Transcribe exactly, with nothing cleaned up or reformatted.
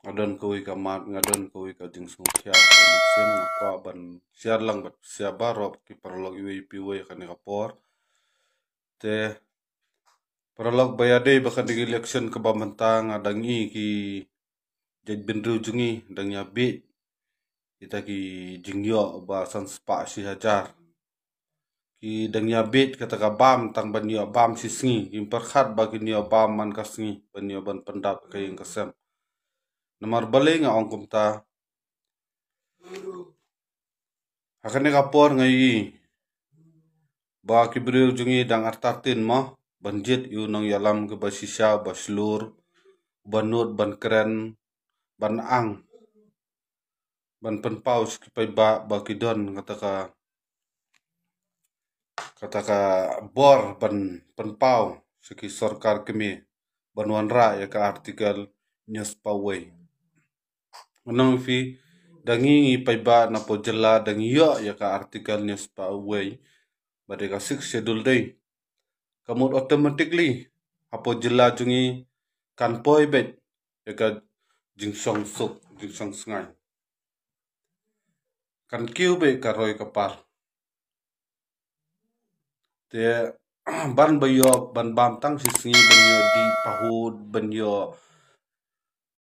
nga don kawei ka mat, nga don kawei ka jingsngewkhia ka mynsiem, nga kwah ban share lang bad share baroh ki paralok iwei pa iwei ha kane ka por. Te paralok, ba ïadei bad kane ka election kaba mynta, nga dang i ki jaitbynriew jong ngi dang ïa bieit ïa kita ki jingïoh ba san spah shi hajar. Ki dang ïa bieit kata ka bam tang ban ïoh bam shi sngi, kim pyrkhat ba kin ïoh bam man ka sngi ban ïoh ban pyndap ka ïing ka sem. Namar balei nga ong kumta? Ha kane ka por nga i ba ki briew jong ngi dang artatien mo ban jied ïa u nongïalam kaba shisha, ba shlur, ba nud, ban kren, ban ang, ban pynpaw sha ki paidbah ba ki don kata ka, kata ka bor ban pynpaw sha ki sorkar kmie ban wanrah ïa ka Article hynñiew spah wei. Ngan ong ïa phi, da ngi ngi paidbah na poh jylla dang ïoh ïa ka Article hynñiew spah wei, ba dei ka Sixth Schedule dei, ka mut automatically ha poh jylla jong ngi kan poi beit ïa ka jingshongsuk, jingshongsngain. Kan kiew beit ka roi ka par. Te ban ba ïoh ban bam tang shi sngi, ban ïoh dih pahud, ban ïoh